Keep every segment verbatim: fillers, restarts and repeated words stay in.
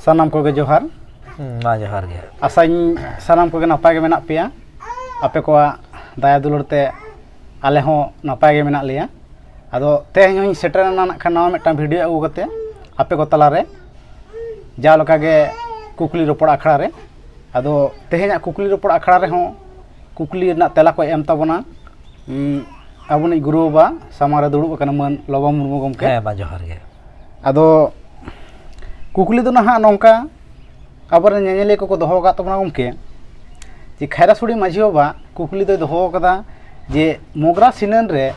ᱥᱟᱱᱟᱢ ᱠᱚᱜᱮ ᱡᱚᱦᱟᱨ᱾ ᱦᱩᱸ, ᱢᱟ ᱡᱚᱦᱟᱨ ᱜᱮ᱾ ᱟᱥᱟᱧ ᱥᱟᱱᱟᱢ ᱠᱚᱜᱮ ᱱᱟᱯᱟᱭ ᱜᱮ ᱢᱮᱱᱟᱜ ᱯᱮᱭᱟ᱾ ᱟᱯᱮ ᱠᱚᱣᱟᱜ ᱫᱟᱭᱟ ᱫᱩᱞᱟᱹᱲ ᱛᱮ ᱟᱞᱮ ᱦᱚᱸ ᱱᱟᱯᱟᱭ ᱜᱮ ᱢᱮᱱᱟᱜ ᱞᱮᱭᱟ᱾ ᱟᱫᱚ ᱛᱮᱦᱮᱧ ᱦᱚᱸᱧ ᱥᱮᱴᱮᱨ ᱮᱱᱟ ᱱᱟᱜ ᱠᱷᱟᱱ ᱱᱟᱣᱟ ᱢᱤᱫᱴᱟᱝ ᱵᱷᱤᱰᱤᱭᱳ ᱟᱹᱜᱩ ᱠᱟᱛᱮ ᱟᱯᱮ ᱠᱚ ᱛᱟᱞᱟᱨᱮ, ᱡᱟᱣ ᱞᱮᱠᱟᱜᱮ ᱠᱩᱠᱞᱤ ᱨᱚᱯᱚᱲ ᱟᱠᱷᱲᱟ ᱨᱮ᱾ ᱟᱫᱚ ᱛᱮᱦᱮᱧᱟᱜ ᱠᱩᱠᱞᱤ ᱨᱚᱯᱚᱲ ᱟᱠᱷᱲᱟ ᱨᱮᱦᱚᱸ ᱠᱩᱠᱞᱤ ᱨᱮᱱᱟᱜ ᱛᱮᱞᱟ ᱠᱚ ᱮᱢ ᱛᱟᱵᱚᱱᱟ, ᱩᱸ, ᱟᱵᱚᱱᱤᱡ ᱜᱩᱨᱩ ᱵᱟᱵᱟ ᱥᱟᱢᱟᱝ ᱨᱮ ᱫᱩᱲᱩᱵ ᱟᱠᱟᱱᱟ ᱢᱟᱹᱱ ᱞᱚᱵᱚ ᱢᱩᱨᱢᱩ ᱜᱚᱢᱠᱮ᱾ ᱦᱮᱸ, ᱢᱟ ᱡᱚᱦᱟᱨ ᱜᱮ᱾ ᱟᱫᱚ ᱠᱩᱠᱞᱤ ᱫᱚ ᱱᱟᱦᱟᱜ ᱱᱚᱝᱠᱟ, ᱟᱵᱚᱨᱮᱱ ᱧᱮᱧᱮᱞᱤᱭᱟᱹ ᱠᱚᱠᱚ ᱫᱚᱦᱚ ᱟᱠᱟᱫ ᱛᱟᱵᱚᱱᱟ ᱜᱚᱢᱠᱮ, ᱡᱮ ᱠᱷᱟᱭᱨᱟᱥᱩᱲᱤ ᱢᱟᱹᱡᱷᱤ ᱵᱟᱵᱟ ᱠᱩᱠᱞᱤ ᱫᱚᱭ ᱫᱚᱦᱚ ᱟᱠᱟᱫᱟ ᱡᱮ ᱢᱚᱜᱽᱨᱟ ᱥᱤᱱᱟᱹᱱ ᱨᱮ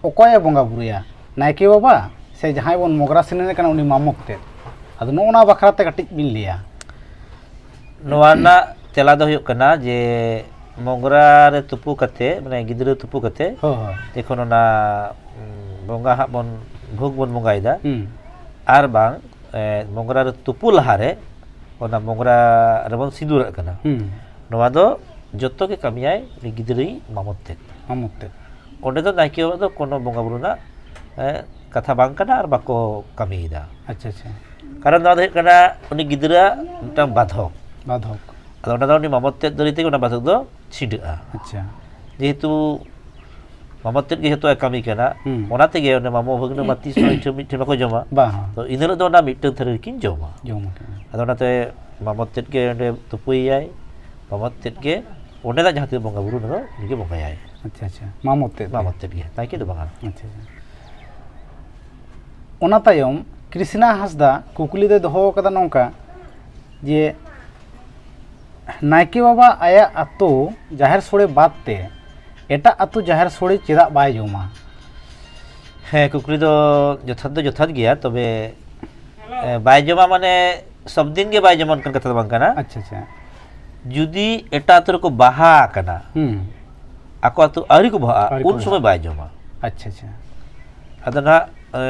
ᱚᱠᱚᱭᱮ ᱵᱚᱸᱜᱟ ᱵᱩᱨᱩᱭᱟ, ᱱᱟᱭᱠᱮ ᱵᱟᱵᱟ ᱥᱮ ᱡᱟᱦᱟᱸᱭ ᱵᱚᱱ ᱢᱚᱜᱽᱨᱟ ᱥᱤᱱᱟᱹᱱ ᱠᱟᱱᱟ ᱩᱱᱤ ᱢᱟᱢᱚᱠ ᱛᱮᱫ? ᱟᱫᱚ ᱱᱚᱜᱼᱚ ᱱᱚᱣᱟ ᱵᱟᱠᱷᱨᱟ ᱛᱮ ᱠᱟᱹᱴᱤᱡ ᱵᱤᱱ ᱞᱟᱹᱭᱟ᱾ ᱱᱚᱣᱟ ᱨᱮᱱᱟᱜ ᱛᱮᱞᱟ ᱫᱚ ᱦᱩᱭᱩᱜ ᱠᱟᱱᱟ ᱡᱮ ᱢᱚᱜᱽᱨᱟ ᱨᱮ ᱛᱩᱯᱩ ᱠᱟᱛᱮ, ᱢᱟᱱᱮ ᱜᱤᱫᱽᱨᱟᱹ ᱛᱩᱯᱩ ᱠᱟᱛᱮ, ᱦᱳᱭ, ᱦᱳᱭ᱾ ᱡᱚᱠᱷᱚᱱ ᱚᱱᱟ, ᱩᱸ, ᱵᱚᱸᱜᱟ ᱦᱟᱸᱜ ᱵᱚᱱ, ᱵᱷᱳᱜᱽ ᱵᱚᱱ ᱵᱚᱸᱜᱟᱭᱮᱫᱟ, ᱦᱩᱸ᱾ ᱟᱨ ᱵᱟᱝ, ᱮ, ᱢᱚᱜᱽᱨᱟ ᱨᱮ ᱛᱩᱯᱩ ᱞᱟᱦᱟᱨᱮ ᱚᱱᱟ ᱢᱚᱜᱽᱨᱟ ᱨᱮᱵᱚᱱ ᱥᱤᱸᱫᱩᱨᱟᱜ ᱠᱟᱱᱟ᱾ ᱦᱩᱸ᱾ ᱱᱚᱣᱟ ᱫᱚ ᱡᱚᱛᱚ ᱜᱮ ᱠᱟᱹᱢᱤᱭᱟᱭ ᱩᱱᱤ ᱜᱤᱫᱽᱨᱟᱹᱭᱤᱡ ᱢᱟᱢᱚᱛ ᱛᱮᱫ᱾ ᱢᱟᱢᱚᱛ ᱛᱮᱫ᱾ ᱚᱸᱰᱮ ᱫᱚ ᱱᱟᱭᱠᱮ ᱵᱟᱵᱟ ᱫᱚ ᱠᱳᱱᱳ ᱵᱚᱸᱜᱟ ᱵᱩᱨᱩ ᱨᱮᱱᱟᱜ, ᱮ, ᱠᱟᱛᱷᱟ ᱵᱟᱝ ᱠᱟᱱᱟ ᱟᱨ ᱵᱟᱠᱚ ᱠᱟᱹᱢᱤᱭᱮᱫᱟ᱾ ᱟᱪᱪᱷᱟ, ᱟᱪᱪᱷᱟ᱾ ᱠᱟᱨᱚᱱ ᱱᱚᱣᱟ ᱫᱚ ᱦᱩᱭᱩᱜ ᱠᱟᱱᱟ ᱩᱱᱤ ᱜᱤᱫᱽᱨᱟᱹᱣᱟᱜ ᱢᱤᱫᱴᱟᱝ ᱵᱟᱫᱷᱚᱠ᱾ ᱵᱟᱫᱷᱚᱠ᱾ ᱟᱫᱚ ᱚᱸᱰᱮ ᱫᱚ ᱩᱱᱤ ᱢᱟᱢᱚᱛ ᱛᱮᱫ ᱫᱟᱨᱟᱭ ᱛᱮᱜᱮ ᱚᱱᱟ ᱵᱟᱫᱷᱚᱠ ᱫᱚ ᱪᱷᱤᱰᱟᱹᱜᱼᱟ᱾ ᱟᱪᱪᱷᱟ᱾ ᱡᱮᱦᱮᱛᱩ ᱢᱟᱢᱚᱛ ᱛᱮᱫ ᱜᱮ ᱡᱷᱚᱛᱚᱣᱟᱜ ᱠᱟᱹᱢᱤ ᱠᱟᱱᱟ, ᱦᱩᱸ᱾ ᱚᱱᱟ ᱛᱮᱜᱮ ᱚᱱᱮ ᱢᱟᱢᱚ ᱵᱷᱟᱹᱜᱽᱱᱟᱹ ᱢᱟ ᱛᱤᱥ ᱦᱚᱸ ᱢᱤᱫ ᱴᱷᱮᱱ ᱵᱟᱠᱚ ᱡᱚᱢᱟ᱾ ᱵᱟᱝ᱾ ᱛᱚ ᱤᱱᱟᱹ ᱦᱤᱞᱳᱜ ᱫᱚ ᱚᱱᱟ ᱢᱤᱫᱴᱟᱝ ᱛᱷᱟᱹᱨᱤ ᱨᱮᱠᱤᱱ ᱡᱚᱢᱟ᱾ ᱡᱚᱢᱟ ᱠᱤᱱ᱾ ᱟᱫᱚ ᱚᱱᱟᱛᱮ ᱢᱟᱢᱚᱛ ᱛᱮᱫ ᱜᱮ ᱚᱸᱰᱮ ᱛᱩᱯᱩᱭᱮᱭᱟᱭ, ᱢᱟᱢᱚᱛ ᱛᱮᱫ ᱜᱮ ᱚᱸᱰᱮᱱᱟᱜ ᱡᱟᱦᱟᱸ ᱛᱤᱱᱟᱹᱜ ᱵᱚᱸᱜᱟ ᱵᱩᱨᱩ, ᱚᱱᱟ ᱫᱚ ᱩᱱᱤᱜᱮ ᱵᱚᱸᱜᱟᱭᱟᱭ᱾ ᱟᱪᱪᱷᱟ, ᱟᱪᱪᱷᱟ᱾ ᱢᱟᱢᱚᱛ ᱛᱮᱫ ᱜᱮ᱾ ᱢᱟᱢᱚᱛ ᱛᱮᱫ ᱜᱮ, ᱱᱟᱭᱠᱮ ᱫᱚ ᱵᱟᱝᱟ᱾ ᱟᱪᱪᱷᱟ, ᱟᱪᱪᱷᱟ᱾ ᱚᱱᱟ ᱛᱟᱭᱚᱢ ᱠᱨᱤᱥᱱᱟ ᱦᱟᱸᱥᱫᱟ ᱠᱩᱠᱞᱤ ᱫᱚᱭ ᱫᱚᱦᱚ ᱟᱠᱟᱫᱟ ᱱᱚᱝᱠᱟ ᱡᱮ, ᱱᱟᱭᱠᱮ ᱵᱟᱵᱟ ᱟᱭᱟᱜ ᱟᱛᱳ ᱡᱟᱦᱮᱨ ᱥᱳᱲᱮ ᱵᱟᱫ ᱛᱮ ᱮᱴᱟᱜ ᱟᱛᱳ ᱡᱟᱦᱮᱨ ᱥᱳᱲᱮ ᱪᱮᱫᱟᱜ ᱵᱟᱭ ᱡᱚᱢᱟ? ᱦᱮᱸ, ᱠᱩᱠᱞᱤ ᱫᱚ ᱡᱚᱛᱷᱟᱛ ᱫᱚ ᱡᱚᱛᱷᱟᱛ ᱜᱮᱭᱟ, ᱛᱚᱵᱮ, ᱮ, ᱵᱟᱭ ᱡᱚᱢᱟ ᱢᱟᱱᱮ ᱥᱚᱵ ᱫᱤᱱ ᱜᱮ ᱵᱟᱭ ᱡᱚᱢᱟ ᱚᱱᱠᱟᱱ ᱠᱟᱛᱷᱟ ᱫᱚ ᱵᱟᱝ ᱠᱟᱱᱟ᱾ ᱟᱪᱪᱷᱟ, ᱟᱪᱪᱷᱟ᱾ ᱡᱩᱫᱤ ᱮᱴᱟᱜ ᱟᱛᱳ ᱨᱮᱠᱚ ᱵᱟᱦᱟ ᱟᱠᱟᱱᱟ, ᱦᱩᱸ᱾ ᱟᱠᱚ ᱟᱛᱳ ᱟᱹᱣᱨᱤ ᱠᱚ ᱵᱟᱦᱟᱜᱼᱟ, ᱟᱹᱣᱨᱤ ᱠᱚ ᱩᱱ ᱥᱚᱢᱚᱭ ᱵᱟᱦᱟᱜᱼᱟ᱾ ᱵᱟᱭ ᱡᱚᱢᱟ᱾ ᱟᱪᱪᱷᱟ, ᱟᱪᱪᱷᱟ᱾ ᱟᱫᱚ ᱱᱟᱦᱟᱜ, ᱮ,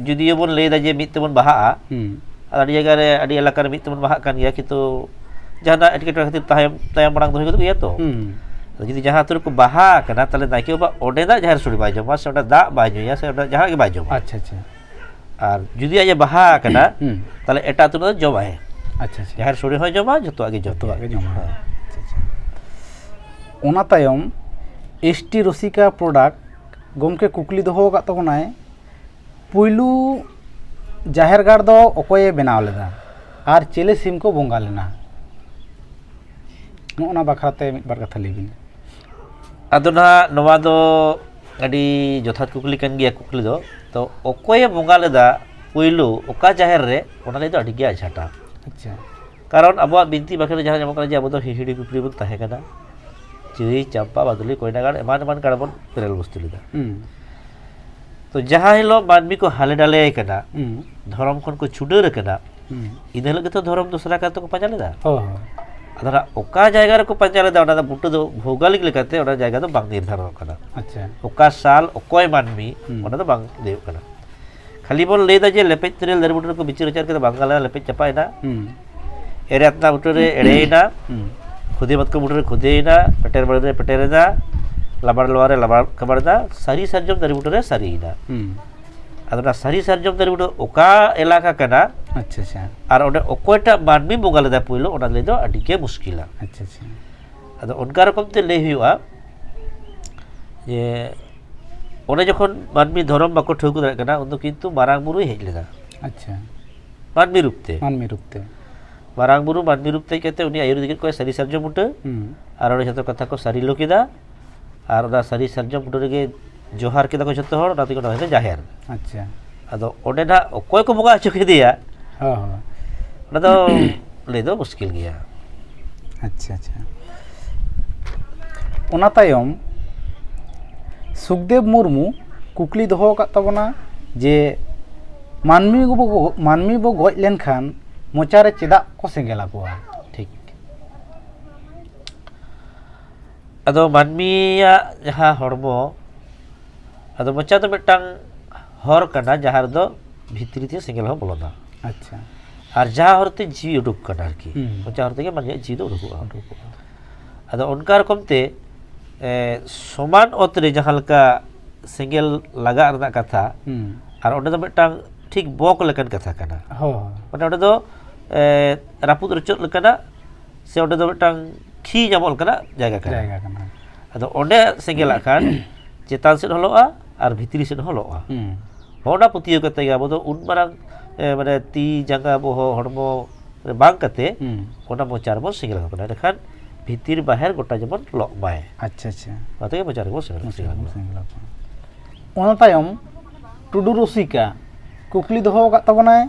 ᱡᱩᱫᱤᱭᱳ ᱵᱚᱱ ᱞᱟᱹᱭᱫᱟ ᱡᱮ ᱢᱤᱫ ᱛᱮᱵᱚᱱ ᱵᱟᱦᱟᱜᱼᱟ, ᱦᱩᱸ᱾ ᱟᱨ ᱟᱹᱰᱤ ᱡᱟᱭᱜᱟ ᱨᱮ, ᱟᱹᱰᱤ ᱮᱞᱟᱠᱟ ᱨᱮ ᱢᱤᱫ ᱛᱮᱵᱚᱱ ᱵᱟᱦᱟᱜ ᱠᱟᱱ ᱜᱮᱭᱟ, ᱠᱤᱱᱛᱩ ᱡᱟᱦᱟᱱᱟᱜ ᱮᱴᱠᱮᱴᱚᱬᱮ ᱠᱷᱟᱹᱛᱤᱨ ᱛᱟᱭᱚᱢ, ᱛᱟᱭᱚᱢ ᱢᱟᱲᱟᱝ ᱫᱚ ᱦᱩᱭ ᱜᱚᱫᱚᱜ ᱜᱮᱭᱟ ᱛᱚ᱾ ᱦᱩᱸ᱾ ᱟᱫᱚ ᱡᱩᱫᱤ ᱡᱟᱦᱟᱸ ᱟᱛᱳ ᱨᱮᱠᱚ ᱵᱟᱦᱟ ᱟᱠᱟᱱᱟ, ᱛᱟᱦᱞᱮ ᱱᱟᱭᱠᱮ ᱵᱟᱵᱟ ᱚᱸᱰᱮᱱᱟᱜ ᱡᱟᱦᱮᱨ ᱥᱳᱲᱮ ᱵᱟᱭ ᱡᱚᱢᱟ, ᱥᱮ ᱚᱸᱰᱮ ᱫᱟᱜ ᱵᱟᱭ ᱧᱩᱭᱟ, ᱥᱮ ᱚᱸᱰᱮ ᱡᱟᱦᱟᱱᱟᱜ ᱜᱮ ᱵᱟᱭ ᱡᱚᱢᱟ᱾ ᱟᱪᱪᱷᱟ, ᱟᱪᱪᱷᱟ᱾ ᱟᱨ ᱡᱩᱫᱤ ᱟᱡ ᱮ ᱵᱟᱦᱟ ᱟᱠᱟᱱᱟ, ᱦᱩᱸ᱾ ᱛᱟᱦᱚᱞᱮ ᱮᱴᱟᱜ ᱟᱹᱛᱩ ᱨᱮᱫᱚ ᱡᱚᱢᱟᱭ᱾ ᱟᱪᱪᱷᱟ, ᱟᱪᱪᱷᱟ᱾ ᱡᱟᱦᱮᱨ ᱥᱳᱲᱮ ᱦᱚᱸᱭ ᱡᱚᱢᱟ, ᱡᱚᱛᱚᱣᱟᱜ ᱜᱮ ᱡᱚᱢ᱾ ᱡᱚᱛᱚᱣᱟᱜ ᱜᱮ ᱡᱚᱢᱟ᱾ ᱦᱮᱸ᱾ ᱟᱪᱪᱷᱟ, ᱟᱪᱪᱷᱟ᱾ ᱚᱱᱟ ᱛᱟᱭᱚᱢ ᱮᱥ ᱴᱤ ᱨᱚᱥᱤᱠᱟ ᱯᱨᱚᱰᱟᱠᱴ ᱜᱚᱢᱠᱮ ᱠᱩᱠᱞᱤ ᱫᱚᱦᱚ ᱟᱠᱟᱫ ᱛᱟᱵᱚᱱᱟᱭ, ᱯᱩᱭᱞᱩ ᱡᱟᱦᱮᱨ ᱜᱟᱲ ᱫᱚ ᱚᱠᱚᱭᱮ ᱵᱮᱱᱟᱣ ᱞᱮᱫᱟ ᱟᱨ ᱪᱮᱞᱮ ᱥᱤᱢ ᱠᱚ ᱵᱚᱸᱜᱟ ᱞᱮᱱᱟ? ᱱᱚᱜᱼᱚ ᱱᱟ ᱵᱟᱠᱷᱨᱟᱛᱮ ᱢᱤᱫ ᱵᱟᱨ ᱠᱟᱛᱷᱟ ᱞᱟᱹᱭ ᱵᱤᱱ᱾ ᱟᱫᱚ ᱱᱟᱦᱟᱜ ᱱᱚᱣᱟ ᱫᱚ ᱟᱹᱰᱤ ᱡᱚᱛᱷᱟᱛ ᱠᱩᱠᱞᱤ ᱠᱟᱱ ᱜᱮᱭᱟ᱾ ᱠᱩᱠᱞᱤ ᱫᱚ, ᱛᱚ ᱚᱠᱚᱭᱮ ᱵᱚᱸᱜᱟ ᱞᱮᱫᱟ ᱯᱩᱭᱞᱩ ᱚᱠᱟ ᱡᱟᱦᱮᱨ ᱨᱮ, ᱚᱱᱟ ᱞᱟᱹᱭ ᱫᱚ ᱟᱹᱰᱤ ᱜᱮ ᱟᱡᱷᱟᱴᱟ᱾ ᱟᱪᱪᱷᱟ᱾ ᱠᱟᱨᱚᱱ ᱟᱵᱚᱣᱟᱜ ᱵᱤᱱᱛᱤ ᱵᱟᱠᱷᱮᱬ ᱨᱮ ᱡᱟᱦᱟᱸ ᱧᱟᱢᱚᱜ ᱠᱟᱱᱟ ᱡᱮ ᱟᱵᱚ ᱫᱚ ᱦᱤᱦᱤᱲᱤ ᱯᱤᱯᱤᱲᱤ ᱵᱚᱱ ᱛᱟᱦᱮᱸ ᱠᱟᱱᱟ, ᱪᱤᱨᱤ, ᱪᱟᱢᱯᱟ, ᱵᱟᱫᱩᱞᱤ, ᱠᱚᱭᱰᱟᱜᱟᱲ ᱮᱢᱟᱱ ᱮᱢᱟᱱ ᱜᱟᱲ ᱵᱚᱱ ᱯᱮᱨᱮᱞ ᱵᱚᱥᱛᱩ ᱞᱮᱫᱟ᱾ ᱦᱩᱸ᱾ ᱛᱚ ᱡᱟᱦᱟᱸ ᱦᱤᱞᱳᱜ ᱢᱟᱹᱱᱢᱤ ᱠᱚ ᱦᱟᱞᱮ ᱰᱟᱞᱮ ᱟᱠᱟᱱᱟ, ᱦᱩᱸ᱾ ᱫᱷᱚᱨᱚᱢ ᱠᱷᱚᱱ ᱠᱚ ᱪᱷᱩᱰᱟᱹᱨ ᱟᱠᱟᱱᱟ, ᱦᱩᱸ᱾ ᱤᱱᱟᱹ ᱦᱤᱞᱳᱜ ᱜᱮᱛᱚ ᱫᱷᱚᱨᱚᱢ ᱫᱚᱥᱨᱟ ᱠᱟᱨ ᱛᱮᱠᱚ ᱯᱟᱸᱡᱟ ᱞᱮᱫᱟ᱾ ᱦᱳᱭ, ᱦᱳᱭ᱾ ᱟᱫᱚ ᱱᱟᱜ ᱚᱠᱟ ᱡᱟᱭᱜᱟ ᱨᱮᱠᱚ ᱯᱟᱸᱡᱟ ᱞᱮᱫᱟ, ᱚᱱᱟ ᱫᱚ ᱵᱩᱴᱟᱹ ᱫᱚ ᱵᱷᱳᱣᱜᱳᱞᱤᱠ ᱞᱮᱠᱟᱛᱮ ᱚᱱᱟ ᱡᱟᱭᱜᱟ ᱫᱚ ᱵᱟᱝ ᱱᱤᱨᱫᱷᱟᱨᱚᱱᱚᱜ ᱠᱟᱱᱟ᱾ ᱟᱪᱪᱷᱟ᱾ ᱚᱠᱟ ᱥᱟᱞ ᱚᱠᱚᱭ ᱢᱟᱹᱱᱢᱤ, ᱦᱩᱸ᱾ ᱚᱱᱟ ᱫᱚ ᱵᱟᱝ ᱞᱟᱹᱭᱚᱜ ᱠᱟᱱᱟ᱾ ᱠᱷᱟᱹᱞᱤ ᱵᱚᱱ ᱞᱟᱹᱭᱫᱟ ᱡᱮ ᱞᱮᱯᱮᱡ ᱛᱮᱨᱮᱞ ᱫᱟᱨᱮ ᱵᱩᱴᱟᱹ ᱨᱮᱠᱚ ᱵᱤᱪᱟᱹᱨ ᱟᱪᱟᱨ ᱠᱮᱫᱟ, ᱵᱟᱝ ᱜᱟᱱ ᱞᱮᱱᱟ, ᱞᱮᱯᱮᱡ ᱪᱟᱯᱟᱭᱮᱱᱟ᱾ ᱦᱩᱸ᱾ ᱮᱲᱮ ᱟᱛᱱᱟ ᱵᱩᱴᱟᱹ ᱨᱮ ᱮᱲᱮᱭᱮᱱᱟ, ᱦᱩᱸ᱾ ᱠᱷᱩᱫᱤ ᱢᱟᱛᱠᱚᱢ ᱵᱩᱴᱟᱹ ᱨᱮ ᱠᱷᱩᱫᱤᱭᱮᱱᱟ, ᱯᱮᱴᱮᱨ ᱵᱟᱲᱮ ᱨᱮ ᱯᱮᱴᱮᱨᱮᱱᱟ, ᱞᱟᱵᱟᱲ ᱞᱚᱣᱟ ᱨᱮ ᱞᱟᱵᱟᱲ ᱠᱟᱵᱟᱲᱮᱱᱟ, ᱥᱟᱹᱨᱤ ᱥᱟᱨᱡᱚᱢ ᱫᱟᱨᱮ ᱵᱩᱴᱟᱹ ᱨᱮ ᱥᱟᱹᱨᱤᱭᱮᱱᱟ᱾ ᱦᱩᱸ᱾ ᱟᱫᱚ ᱚᱱᱟ ᱥᱟᱹᱨᱤ ᱥᱟᱨᱡᱚᱢ ᱫᱟᱨᱮ ᱵᱩᱴᱟᱹ ᱚᱠᱟ ᱮᱞᱟᱠᱟ ᱠᱟᱱᱟ ᱟᱪᱪᱷᱟ, ᱟᱪᱪᱷᱟ᱾ ᱟᱨ ᱚᱸᱰᱮ ᱚᱠᱚᱭᱴᱟᱜ ᱢᱟᱹᱱᱢᱤ ᱵᱚᱸᱜᱟ ᱞᱮᱫᱟ ᱯᱳᱭᱞᱳ, ᱚᱱᱟ ᱞᱟᱹᱭ ᱫᱚ ᱟᱹᱰᱤ ᱜᱮ ᱢᱩᱥᱠᱤᱞᱟ᱾ ᱟᱪᱪᱷᱟ, ᱟᱪᱪᱷᱟ᱾ ᱟᱫᱚ ᱚᱱᱠᱟ ᱨᱚᱠᱚᱢ ᱛᱮ ᱞᱟᱹᱭ ᱦᱩᱭᱩᱜᱼᱟ ᱡᱮ ᱚᱸᱰᱮ ᱡᱚᱠᱷᱚᱱ ᱢᱟᱹᱱᱢᱤ ᱫᱷᱚᱨᱚᱢ ᱵᱟᱠᱚ ᱴᱷᱟᱹᱣᱠᱟᱹ ᱫᱟᱲᱮᱭᱟᱜ ᱠᱟᱱᱟ, ᱩᱱᱫᱚ ᱠᱤᱱᱛᱩ ᱢᱟᱨᱟᱝ ᱵᱩᱨᱩᱭ ᱦᱮᱡ ᱞᱮᱱᱟ ᱟᱪᱪᱷᱟ᱾ ᱢᱟᱹᱱᱢᱤ ᱨᱩᱯ ᱛᱮ᱾ ᱢᱟᱹᱱᱢᱤ ᱨᱩᱯ ᱛᱮ᱾ ᱢᱟᱨᱟᱝ ᱵᱩᱨᱩ ᱢᱟᱹᱱᱢᱤ ᱨᱩᱯ ᱛᱮ ᱦᱮᱡ ᱠᱟᱛᱮ ᱩᱱᱤ ᱟᱹᱭᱩᱨ ᱤᱫᱤ ᱠᱮᱫ ᱠᱚᱣᱟᱭ ᱥᱟᱹᱨᱤ ᱥᱟᱨᱡᱚᱢ ᱵᱩᱴᱟᱹ᱾ ᱦᱩᱸ᱾ ᱟᱨ ᱚᱸᱰᱮ ᱡᱷᱚᱛᱚ ᱠᱟᱛᱷᱟ ᱠᱚ ᱥᱟᱹᱨᱤ ᱞᱚ ᱠᱮᱫᱟ᱾ ᱟᱨ ᱚᱱᱟ ᱥᱟᱹᱨᱤ ᱥᱟᱨᱡᱚᱢ ᱵᱩᱴᱟᱹ ᱨᱮᱜᱮ ᱡᱚᱦᱟᱨ ᱠᱮᱫᱟ ᱠᱚ ᱡᱷᱚᱛᱚ ᱦᱚᱲ, ᱚᱱᱟ ᱛᱮᱜᱮ ᱚᱱᱟ ᱦᱩᱭᱱᱟ ᱡᱟᱦᱮᱨ᱾ ᱟᱪᱪᱷᱟ᱾ ᱟᱫᱚ ᱚᱸᱰᱮ ᱱᱟᱜ ᱚᱠᱚᱭ ᱠᱚ ᱵᱚᱸᱜᱟ ᱦᱚᱪᱚ ᱠᱮᱫᱮᱭᱟ, ᱦᱚᱸ, ᱦᱚᱸ᱾ ᱚᱱᱟ ᱫᱚ ᱞᱟᱹᱭ ᱫᱚ ᱢᱩᱥᱠᱤᱞ ᱜᱮᱭᱟ᱾ ᱟᱪᱪᱷᱟ, ᱟᱪᱪᱷᱟ᱾ ᱚᱱᱟ ᱛᱟᱭᱚᱢ ᱥᱩᱠᱫᱮᱵ ᱢᱩᱨᱢᱩ ᱠᱩᱠᱞᱤ ᱫᱚᱦᱚ ᱟᱠᱟᱫ ᱛᱟᱵᱚᱱᱟ ᱡᱮ ᱢᱟᱹᱱᱢᱤ ᱵᱚ, ᱢᱟᱹᱱᱢᱤ ᱵᱚ ᱜᱚᱡ ᱞᱮᱱᱠᱷᱟᱱ ᱢᱚᱪᱟ ᱨᱮ ᱪᱮᱫᱟᱜ ᱠᱚ ᱥᱮᱸᱜᱮᱞ ᱟᱠᱚᱣᱟ? ᱴᱷᱤᱠ᱾ ᱟᱫᱚ ᱢᱟᱹᱱᱢᱤᱭᱟᱜ ᱡᱟᱦᱟᱸ ᱦᱚᱲᱢᱚ, ᱟᱫᱚ ᱢᱚᱪᱟ ᱫᱚ ᱢᱤᱫᱴᱟᱝ ᱦᱚᱨ ᱠᱟᱱᱟ ᱡᱟᱦᱟᱸ ᱨᱮᱫᱚ ᱵᱷᱤᱛᱨᱤ ᱛᱮ ᱥᱮᱸᱜᱮᱞ ᱦᱚᱸ ᱵᱚᱞᱚᱱᱟ᱾ ᱟᱪᱪᱷᱟ᱾ ᱟᱨ ᱡᱟᱦᱟᱸ ᱦᱚᱨ ᱛᱮ ᱡᱤᱣᱤ ᱩᱰᱩᱠ ᱠᱟᱱᱟ ᱟᱨᱠᱤ, ᱦᱩᱸ᱾ ᱢᱚᱪᱟ ᱦᱚᱨ ᱛᱮᱜᱮ ᱢᱟᱹᱱᱢᱤᱭᱟᱜ ᱡᱤᱣᱤ ᱫᱚ ᱩᱰᱩᱠᱚᱜᱼᱟ᱾ ᱩᱰᱩᱠᱚᱜᱼᱟ᱾ ᱟᱫᱚ ᱚᱱᱠᱟ ᱨᱚᱠᱚᱢ ᱛᱮ, ᱮ, ᱥᱚᱢᱟᱱ ᱚᱛ ᱨᱮ ᱡᱟᱦᱟᱸ ᱞᱮᱠᱟ ᱥᱮᱸᱜᱮᱞ ᱞᱟᱜᱟᱜ ᱨᱮᱱᱟᱜ ᱠᱟᱛᱷᱟ, ᱦᱩᱸ᱾ ᱟᱨ ᱚᱸᱰᱮ ᱫᱚ ᱢᱤᱫᱴᱟᱝ ᱴᱷᱤᱠ ᱵᱚᱠ ᱞᱮᱠᱟᱱ ᱠᱟᱛᱷᱟ ᱠᱟᱱᱟ᱾ ᱦᱳᱭ᱾ ᱢᱟᱱᱮ ᱚᱸᱰᱮ ᱫᱚ ᱮ, ᱨᱟᱹᱯᱩᱫ ᱨᱚᱪᱚᱫ ᱞᱮᱠᱟᱱᱟᱜ ᱥᱮ ᱚᱸᱰᱮ ᱫᱚ ᱢᱤᱫᱴᱟᱝ ᱠᱷᱤ ᱧᱟᱢᱚᱜ ᱞᱮᱠᱟᱱᱟᱜ ᱡᱟᱭᱜᱟ ᱠᱟᱱᱟ᱾ ᱡᱟᱭᱜᱟ ᱠᱟᱱᱟ᱾ ᱟᱫᱚ ᱚᱸᱰᱮ ᱥᱮᱸᱜᱮᱞᱟᱜ ᱠᱷᱟᱱ ᱪᱮᱛᱟᱱ ᱥᱮᱫ ᱦᱚᱸ ᱞᱚᱜᱼᱟ ᱟᱨ ᱵᱷᱤᱛᱨᱤ ᱥᱮᱫ ᱦᱚᱸ ᱞᱚᱜᱼᱟ᱾ ᱦᱩᱸ᱾ ᱦᱚᱸ, ᱚᱱᱟ ᱯᱟᱹᱛᱭᱟᱹᱣ ᱠᱟᱛᱮ ᱜᱮ ᱟᱵᱚ ᱫᱚ ᱩᱱ ᱢᱟᱨᱟᱝ ᱮ, ᱢᱟᱱᱮ ᱛᱤ ᱡᱟᱸᱜᱟ ᱵᱚᱦᱚᱜ ᱦᱚᱲᱢᱚ ᱨᱮ ᱵᱟᱝ ᱠᱟᱛᱮ ᱦᱩᱸ᱾ ᱚᱱᱟ ᱢᱚᱪᱟ ᱨᱮᱵᱚᱱ ᱥᱮᱸᱜᱮᱞ ᱟᱠᱚ ᱠᱟᱱᱟ᱾ ᱮᱸᱰᱮᱠᱷᱟᱱ ᱵᱷᱤᱛᱤᱨ ᱵᱟᱦᱮᱨ ᱜᱚᱴᱟ ᱡᱮᱢᱚᱱ ᱞᱚᱜ ᱢᱟᱭ᱾ ᱟᱪᱪᱷᱟ, ᱟᱪᱪᱷᱟ᱾ ᱚᱱᱟ ᱛᱮᱜᱮ ᱢᱚᱪᱟ ᱨᱮᱵᱚᱱ ᱥᱮᱸᱜᱮᱞ ᱢᱚᱪᱟ ᱥᱮᱸᱜᱮᱞ ᱨᱮᱵᱚᱱ ᱟᱠᱚ᱾ ᱥᱮᱸᱜᱮᱞ ᱟᱠᱚ᱾ ᱚᱱᱟ ᱛᱟᱭᱚᱢ ᱴᱩᱰᱩ ᱨᱩᱥᱤᱠᱟ ᱠᱩᱠᱞᱤ ᱫᱚᱦᱚ ᱟᱠᱟᱫ ᱛᱟᱵᱚᱱᱟᱭ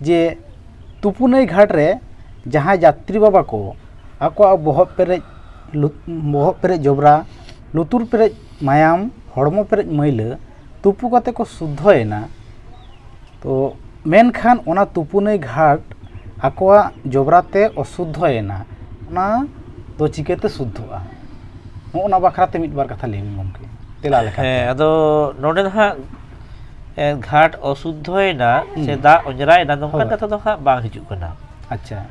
ᱡᱮ ᱛᱩᱯᱩᱱᱟᱹᱭ ᱜᱷᱟᱴ ᱨᱮ ᱡᱟᱦᱟᱸᱭ ᱡᱟᱛᱨᱤ ᱵᱟᱵᱟ ᱠᱚ ᱟᱠᱚᱣᱟᱜ ᱵᱚᱦᱚᱜ ᱯᱮᱨᱮᱡ ᱞᱩ-, ᱵᱚᱦᱚᱜ ᱯᱮᱨᱮᱡ ᱡᱚᱵᱽᱨᱟ, ᱞᱩᱛᱩᱨ ᱯᱮᱨᱮᱡ ᱢᱟᱭᱟᱢ, ᱦᱚᱲᱢᱚ ᱯᱮᱨᱮᱡ ᱢᱟᱹᱭᱞᱟᱹ ᱛᱩᱯᱩ ᱠᱟᱛᱮ ᱠᱚ ᱥᱩᱫᱽᱫᱷᱚᱭᱮᱱᱟ᱾ ᱛᱚ ᱢᱮᱱᱠᱷᱟᱱ ᱚᱱᱟ ᱛᱩᱯᱩᱱᱟᱹᱭ ᱜᱷᱟᱴ ᱟᱠᱚᱣᱟᱜ ᱡᱚᱵᱽᱨᱟ ᱛᱮ ᱚᱥᱩᱫᱽᱫᱷᱚᱭᱮᱱᱟ, ᱚᱱᱟ ᱫᱚ ᱪᱤᱠᱟᱹᱛᱮ ᱥᱩᱫᱽᱫᱷᱚᱜᱼᱟ? ᱱᱚᱜᱼᱚ ᱱᱟ ᱵᱟᱠᱷᱨᱟ ᱛᱮ ᱢᱤᱫ ᱵᱟᱨ ᱠᱟᱛᱷᱟ ᱞᱟᱹᱭ ᱵᱤᱱ ᱜᱚᱢᱠᱮ, ᱛᱮᱞᱟ ᱞᱮᱠᱟᱛᱮ᱾ ᱦᱮᱸ, ᱟᱫᱚ ᱱᱚᱰᱮ ᱫᱚ ᱦᱟᱸᱜ ᱮ, ᱜᱷᱟᱴ ᱚᱥᱩᱫᱽᱫᱷᱚᱭᱮᱱᱟ ᱦᱩᱸ᱾ ᱥᱮ ᱫᱟᱜ ᱚᱸᱡᱽᱨᱟᱭᱮᱱᱟ, ᱱᱚᱝᱠᱟᱱ ᱦᱳᱭ᱾ ᱠᱟᱛᱷᱟ ᱫᱚ ᱦᱟᱸᱜ ᱵᱟᱝ ᱦᱤᱡᱩᱜ ᱠᱟᱱᱟ᱾ ᱟᱪᱪᱷᱟ᱾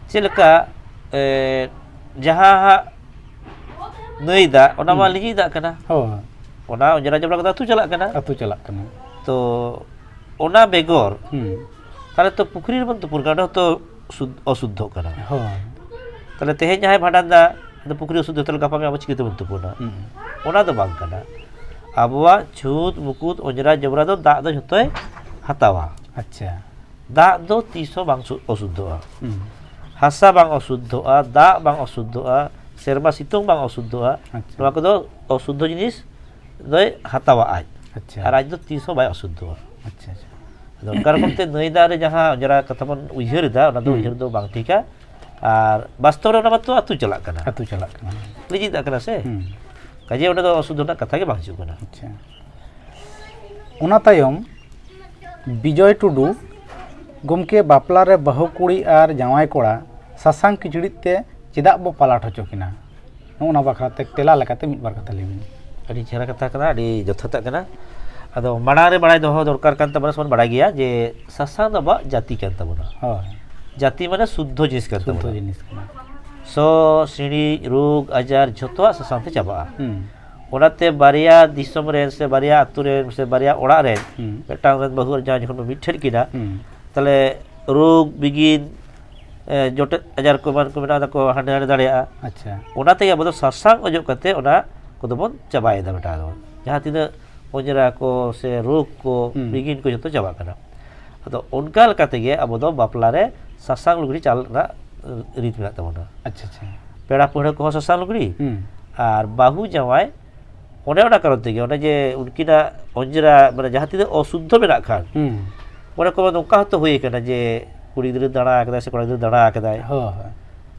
ᱪᱮᱫ ᱞᱮᱠᱟ ᱮ, ᱡᱟᱦᱟᱸ ᱦᱟᱸᱜ ᱱᱟᱹᱭ ᱫᱟᱜ, ᱚᱱᱟ ᱢᱟ ᱦᱩᱸ᱾ ᱞᱤᱸᱡᱤ ᱫᱟᱜ ᱠᱟᱱᱟ, ᱦᱳᱭ᱾ ᱚᱱᱟ ᱚᱸᱡᱽᱨᱟ ᱡᱚᱵᱽᱨᱟ ᱠᱚᱫᱚ ᱟᱹᱛᱩ ᱪᱟᱞᱟᱜ ᱠᱟᱱᱟ᱾ ᱟᱹᱛᱩ ᱪᱟᱞᱟᱜ ᱠᱟᱱᱟ᱾ ᱛᱚ ᱚᱱᱟ ᱵᱮᱜᱚᱨ ᱦᱩᱸ᱾ ᱛᱟᱦᱞᱮ ᱛᱚ ᱯᱩᱠᱷᱨᱤ ᱨᱮᱵᱚᱱ ᱛᱩᱯᱩᱱ ᱠᱟᱱᱟ, ᱚᱸᱰᱮ ᱦᱚᱸᱛᱚ ᱥᱩᱫ-, ᱚᱥᱩᱫᱽᱫᱷᱚᱜ ᱠᱟᱱᱟ᱾ ᱦᱳᱭ᱾ ᱛᱟᱦᱞᱮ ᱛᱮᱦᱮᱧ ᱡᱟᱦᱟᱸᱭ ᱵᱷᱟᱸᱰᱟᱱ ᱫᱟ, ᱟᱫᱚ ᱯᱩᱠᱷᱨᱤ ᱚᱥᱩᱫᱽᱫᱷᱚ, ᱛᱟᱦᱞᱮ ᱜᱟᱯᱟ ᱢᱮᱭᱟᱝ ᱟᱵᱚ ᱪᱤᱠᱟᱹ ᱛᱮᱵᱚᱱ ᱛᱩᱯᱩᱱᱟ? ᱦᱩᱸ᱾ ᱚᱱᱟ ᱫᱚ ᱵᱟᱝ ᱠᱟᱱᱟ᱾ ᱟᱵᱚᱣᱟᱜ ᱪᱷᱩᱛ, ᱢᱩᱠᱩᱛ, ᱚᱸᱡᱽᱨᱟ, ᱡᱚᱵᱽᱨᱟ ᱫᱚ ᱫᱟᱜ ᱫᱚ ᱡᱷᱚᱛᱚᱭ ᱦᱟᱛᱟᱣᱟ᱾ ᱟᱪᱪᱷᱟ᱾ ᱫᱟᱜ ᱫᱚ ᱛᱤᱥ ᱦᱚᱸ ᱵᱟᱝ ᱥᱩ-, ᱚᱥᱩᱫᱽᱫᱷᱚᱜᱼᱟ᱾ ᱦᱩᱸ᱾ ᱦᱟᱥᱟ ᱵᱟᱝ ᱚᱥᱩᱫᱽᱫᱷᱚᱜᱼᱟ, ᱫᱟᱜ ᱵᱟᱝ ᱚᱥᱩᱫᱽᱫᱷᱚᱜᱼᱟ, ᱥᱮᱨᱢᱟ ᱥᱤᱛᱩᱝ ᱵᱟᱝ ᱚᱥᱩᱫᱽᱫᱷᱚᱜᱼᱟ᱾ ᱟᱪᱪᱷᱟ᱾ ᱱᱚᱣᱟ ᱠᱚᱫᱚ ᱚᱥᱩᱫᱽᱫᱷᱚ ᱡᱤᱱᱤᱥ ᱫᱚᱭ ᱦᱟᱛᱟᱣᱟ ᱟᱡ᱾ ᱟᱪᱪᱷᱟ᱾ ᱟᱨ ᱟᱡ ᱫᱚ ᱛᱤᱥ ᱦᱚᱸ ᱵᱟᱭ ᱚᱥᱩᱫᱽᱫᱷᱚᱜᱼᱟ᱾ ᱟᱪᱪᱷᱟ, ᱟᱪᱪᱷᱟ᱾ ᱟᱫᱚ ᱚᱱᱠᱟ ᱨᱚᱠᱚᱢ ᱛᱮ ᱱᱟᱹᱭ ᱫᱟᱜ ᱨᱮ ᱡᱟᱦᱟᱸ ᱚᱸᱡᱽᱨᱟ ᱠᱟᱛᱷᱟ ᱵᱚᱱ ᱩᱭᱦᱟᱹᱨ ᱮᱫᱟ, ᱚᱱᱟ ᱫᱚ ᱦᱩᱸ᱾ ᱩᱭᱦᱟᱹᱨ ᱫᱚ ᱵᱟᱝ ᱴᱷᱤᱠᱟ᱾ ᱟᱨ ᱵᱟᱥᱛᱚᱵ ᱨᱮ ᱚᱱᱟ ᱢᱟᱛᱚ ᱟᱹᱛᱩ ᱪᱟᱞᱟᱜ ᱠᱟᱱᱟ, ᱟᱹᱛᱩ ᱪᱟᱞᱟᱜ ᱠᱟᱱᱟ᱾ ᱞᱤᱸᱡᱤ ᱫᱟᱜ ᱠᱟᱱᱟ ᱥᱮ᱾ ᱦᱩᱸ᱾ ᱠᱟᱡᱮ ᱚᱸᱰᱮ ᱫᱚ ᱚᱥᱩᱫᱽᱫᱷᱚ ᱨᱮᱱᱟᱜ ᱠᱟᱛᱷᱟ ᱜᱮ ᱵᱟᱝ ᱦᱤᱡᱩᱜ ᱠᱟᱱᱟ᱾ ᱟᱪᱪᱷᱟ᱾ ᱚᱱᱟ ᱛᱟᱭᱚᱢ ᱵᱤᱡᱚᱭ ᱴᱩᱰᱩ, ᱜᱚᱢᱠᱮ, ᱵᱟᱯᱞᱟ ᱨᱮ ᱵᱟᱹᱦᱩ ᱠᱩᱲᱤ ᱟᱨ ᱡᱟᱶᱟᱭ ᱠᱚᱲᱟ ᱥᱟᱥᱟᱝ ᱠᱤᱪᱨᱤᱡ ᱛᱮ ᱪᱮᱫᱟᱜ ᱵᱚ ᱯᱟᱞᱟᱴ ᱦᱚᱪᱚ ᱠᱤᱱᱟ? ᱱᱚᱜᱼᱚ ᱱᱟ ᱵᱟᱠᱷᱨᱟ ᱛᱮ ᱛᱮᱞᱟ ᱞᱮᱠᱟᱛᱮ ᱢᱤᱫ ᱵᱟᱨ ᱠᱟᱛᱷᱟ ᱞᱟᱹᱭ ᱵᱤᱱ᱾ ᱟᱹᱰᱤ ᱪᱮᱦᱨᱟ ᱠᱟᱛᱷᱟ ᱠᱟᱱᱟ, ᱟᱹᱰᱤ ᱡᱚᱛᱷᱟᱛᱟᱜ ᱠᱟᱱᱟ᱾ ᱟᱫᱚ ᱢᱟᱲᱟᱝ ᱨᱮ ᱵᱟᱲᱟᱭ ᱫᱚᱦᱚ ᱫᱚᱨᱠᱟᱨ ᱠᱟᱱ ᱛᱟᱵᱚᱱᱟ, ᱥᱮᱵᱚᱱ ᱵᱟᱲᱟᱭ ᱜᱮᱭᱟ ᱡᱮ ᱥᱟᱥᱟᱝ ᱫᱚ ᱟᱵᱚᱣᱟᱜ ᱡᱟᱹᱛᱤ ᱠᱟᱱ ᱛᱟᱵᱚᱱᱟ᱾ ᱦᱳᱭ᱾ ᱡᱟᱹᱛᱤ ᱢᱟᱱᱮ ᱥᱩᱫᱽᱫᱷᱚ ᱡᱤᱱᱤᱥ ᱠᱟᱱ ᱥᱩᱫᱽᱫᱷᱚ ᱛᱟᱵᱚᱱᱟ᱾ ᱡᱤᱱᱤᱥ ᱠᱟᱱᱟ᱾ ᱥᱚ, ᱥᱤᱬᱤᱡ, ᱨᱳᱜᱽ, ᱟᱡᱟᱨ ᱡᱷᱚᱛᱚᱣᱟᱜ ᱥᱟᱥᱟᱝ ᱛᱮ ᱪᱟᱵᱟᱜᱼᱟ᱾ ᱦᱩᱸ᱾ ᱚᱱᱟᱛᱮ ᱵᱟᱨᱭᱟ ᱫᱤᱥᱚᱢ ᱨᱮᱱ ᱥᱮ ᱵᱟᱨᱭᱟ ᱟᱹᱛᱩ ᱨᱮᱱ ᱥᱮ ᱵᱟᱨᱭᱟ ᱚᱲᱟᱜ ᱨᱮᱱ ᱦᱩᱸ᱾ ᱢᱤᱫᱴᱟᱝ ᱨᱮᱱ ᱵᱟᱹᱦᱩ ᱟᱨ ᱡᱟᱶᱟᱭ ᱡᱚᱠᱷᱚᱱ ᱵᱚᱱ ᱢᱤᱫ ᱴᱷᱮᱱ ᱠᱤᱱᱟ, ᱦᱩᱸ᱾ ᱛᱟᱦᱞᱮ ᱨᱳᱜᱽ ᱵᱤᱜᱷᱤᱱ, ᱮ, ᱡᱚᱴᱮᱫ ᱟᱡᱟᱨ ᱠᱚ ᱮᱢᱟᱱ ᱠᱚ ᱢᱮᱱᱟᱜᱼᱟ, ᱚᱱᱟ ᱠᱚ ᱦᱟᱸᱰᱮ ᱱᱟᱰᱮ ᱫᱟᱲᱮᱭᱟᱜᱼᱟ᱾ ᱟᱪᱪᱷᱟ᱾ ᱚᱱᱟ ᱛᱮᱜᱮ ᱟᱵᱚ ᱫᱚ ᱥᱟᱥᱟᱝ ᱚᱡᱚᱜ ᱠᱟᱛᱮ ᱚᱱᱟ ᱠᱚᱫᱚ ᱵᱚᱱ ᱪᱟᱵᱟᱭᱮᱫᱟ ᱢᱮᱴᱟᱣ ᱫᱟᱵᱚᱱ᱾ ᱡᱟᱦᱟᱸ ᱛᱤᱱᱟᱹᱜ ᱚᱸᱡᱽᱨᱟ ᱠᱚ ᱥᱮ ᱨᱳᱜᱽ ᱠᱚ, ᱦᱩᱸ᱾ ᱵᱤᱜᱷᱤᱱ ᱠᱚ ᱡᱚᱛᱚ ᱪᱟᱵᱟᱜ ᱠᱟᱱᱟ᱾ ᱟᱫᱚ ᱚᱱᱠᱟ ᱞᱮᱠᱟ ᱛᱮᱜᱮ ᱟᱵᱚ ᱫᱚ ᱵᱟᱯᱞᱟ ᱨᱮ ᱥᱟᱥᱟᱝ ᱞᱩᱜᱽᱲᱤ ᱪᱟᱞ ᱨᱮᱱᱟᱜ, ᱮ, ᱨᱤᱛ ᱢᱮᱱᱟᱜ ᱛᱟᱵᱚᱱᱟ᱾ ᱟᱪᱪᱷᱟ, ᱟᱪᱪᱷᱟ᱾ ᱯᱮᱲᱟ ᱯᱟᱹᱲᱦᱟᱹ ᱠᱚᱦᱚᱸ ᱥᱟᱥᱟᱝ ᱞᱩᱜᱽᱲᱤ, ᱦᱩᱸ᱾ ᱟᱨ ᱵᱟᱹᱦᱩ ᱡᱟᱶᱟᱭ ᱚᱱᱮ ᱚᱱᱟ ᱠᱟᱨᱚᱱ ᱛᱮᱜᱮ, ᱚᱱᱮ ᱡᱮ ᱩᱱᱠᱤᱱᱟᱜ ᱚᱸᱡᱽᱨᱟ, ᱢᱟᱱᱮ ᱡᱟᱦᱟᱸ ᱛᱤᱱᱟᱹᱜ ᱚᱥᱩᱫᱽᱫᱷᱚ ᱢᱮᱱᱟᱜ ᱠᱷᱟᱱ, ᱦᱩᱸ᱾ ᱢᱚᱱᱮ ᱠᱚ ᱱᱚᱝᱠᱟ ᱦᱚᱸᱛᱚ ᱦᱩᱭ ᱟᱠᱟᱱᱟ ᱡᱮ ᱠᱩᱲᱤ ᱜᱤᱫᱽᱨᱟᱹ ᱫᱟᱬᱟ ᱟᱠᱟᱫᱟᱭ ᱥᱮ ᱠᱚᱲᱟ ᱜᱤᱫᱽᱨᱟᱹ ᱫᱟᱬᱟ ᱟᱠᱟᱫᱟᱭ, ᱦᱳᱭ, ᱦᱳᱭ᱾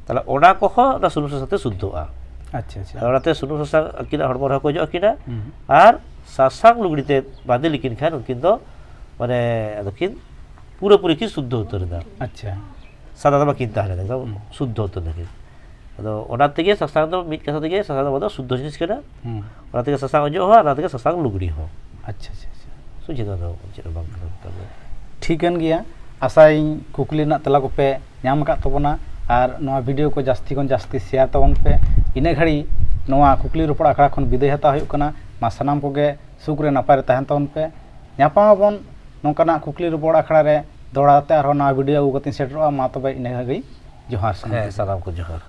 ᱛᱟᱦᱞᱮ ᱚᱱᱟ ᱠᱚᱦᱚᱸ ᱚᱱᱟ ᱥᱩᱱᱩᱢ ᱥᱟᱥᱟᱝ ᱛᱮ ᱥᱩᱫᱽᱫᱷᱚᱜᱼᱟ᱾ ᱟᱪᱪᱷᱟ, ᱟᱪᱪᱷᱟ᱾ ᱟᱫᱚ ᱚᱱᱟᱛᱮ ᱥᱩᱱᱩᱢ ᱥᱟᱥᱟᱝ ᱟᱹᱠᱤᱱᱟᱜ ᱦᱚᱲᱢᱚ ᱨᱮᱦᱚᱸ ᱠᱚ ᱚᱡᱚᱜ ᱟᱹᱠᱤᱱᱟ, ᱦᱩᱸ᱾ ᱟᱨ ᱥᱟᱥᱟᱝ ᱞᱩᱜᱽᱲᱤ ᱛᱮ ᱵᱟᱸᱫᱮ ᱞᱮᱠᱤᱱ ᱠᱷᱟᱱ ᱩᱱᱠᱤᱱ ᱫᱚ ᱢᱟᱱᱮ ᱟᱫᱚ ᱠᱤᱱ ᱯᱩᱨᱟᱹᱯᱩᱨᱤ ᱠᱤᱱ ᱥᱩᱫᱽᱫᱷᱚ ᱩᱛᱟᱹᱨ ᱮᱱᱟ᱾ ᱟᱪᱪᱷᱟ᱾ ᱥᱟᱫᱟ ᱫᱚ ᱵᱟᱹᱠᱤᱱ ᱛᱟᱦᱮᱸ ᱞᱮᱱᱟ, ᱮᱠᱫᱚᱢ ᱦᱩᱸ᱾ ᱥᱩᱫᱽᱫᱷᱚ ᱩᱛᱟᱹᱨ ᱮᱱᱟ ᱠᱤᱱ᱾ ᱟᱫᱚ ᱚᱱᱟ ᱛᱮᱜᱮ ᱥᱟᱥᱟᱝ ᱫᱚ ᱢᱤᱫ ᱠᱟᱛᱷᱟ ᱛᱮᱜᱮ ᱥᱟᱥᱟᱝ ᱫᱚ ᱟᱵᱚ ᱫᱚ ᱥᱩᱫᱽᱫᱷᱚ ᱡᱤᱱᱤᱥ ᱠᱟᱱᱟ᱾ ᱦᱩᱸ᱾ ᱚᱱᱟ ᱛᱮᱜᱮ ᱥᱟᱥᱟᱝ ᱚᱡᱚᱜ ᱦᱚᱸ ᱟᱨ ᱚᱱᱟ ᱛᱮᱜᱮ ᱥᱟᱥᱟᱝ ᱞᱩᱜᱽᱲᱤ ᱦᱚᱸ᱾ ᱟᱪᱪᱷᱟ, ᱟᱪᱪᱷᱟ, ᱟᱪᱪᱷᱟ᱾ ᱥᱩᱡᱷᱟᱹᱣ ᱫᱚ ᱪᱮᱫ ᱦᱚᱸ ᱵᱟᱝ ᱠᱟᱱᱟ ᱚᱱᱠᱟ ᱫᱚ᱾ ᱴᱷᱤᱠᱟᱹᱱ ᱜᱮᱭᱟ᱾ ᱟᱥᱟᱭᱟᱹᱧ ᱠᱩᱠᱞᱤ ᱨᱮᱱᱟᱜ ᱛᱮᱞᱟ ᱠᱚᱯᱮ ᱧᱟᱢ ᱟᱠᱟᱫ ᱛᱟᱵᱚᱱᱟ᱾ ᱟᱨ ᱱᱚᱣᱟ video ᱠᱚ ᱡᱟᱹᱥᱛᱤ ᱠᱷᱚᱱ ᱡᱟᱹᱥᱛᱤ share ᱛᱟᱵᱚᱱ ᱯᱮ᱾ ᱤᱱᱟᱹ ᱜᱷᱟᱹᱲᱤ ᱱᱚᱣᱟ ᱠᱩᱠᱞᱤ ᱨᱚᱯᱚᱲ ᱟᱠᱷᱲᱟ ᱠᱷᱚᱱ ᱵᱤᱫᱟᱹᱭ ᱦᱟᱛᱟᱣ ᱦᱩᱭᱩᱜ ᱠᱟᱱᱟ᱾ ᱢᱟ ᱥᱟᱱᱟᱢ ᱠᱚᱜᱮ ᱥᱩᱠ ᱨᱮ ᱱᱟᱯᱟᱭ ᱨᱮ ᱛᱟᱦᱮᱱ ᱛᱟᱵᱚᱱ ᱯᱮ᱾ ᱧᱟᱯᱟᱢ ᱟᱵᱚᱱ ᱱᱚᱝᱠᱟᱱᱟᱜ ᱠᱩᱠᱞᱤ ᱨᱚᱯᱚᱲ ᱟᱠᱷᱲᱟ ᱨᱮ ᱫᱚᱦᱲᱟ ᱛᱮ ᱟᱨᱦᱚᱸ ᱱᱟᱣᱟ video ᱟᱹᱜᱩ ᱠᱟᱛᱮᱧ ᱥᱮᱴᱮᱨᱚᱜᱼᱟ᱾ ᱢᱟ ᱛᱚᱵᱮ ᱤᱱᱟᱹ ᱦᱟᱹᱵᱤᱡ ᱡᱚᱦᱟᱨ ᱥᱟᱹᱜᱩᱱ ᱦᱮᱸ, ᱡᱚᱦᱟᱨ᱾ ᱥᱟᱱᱟᱢ ᱠᱚ ᱡᱚᱦᱟᱨ᱾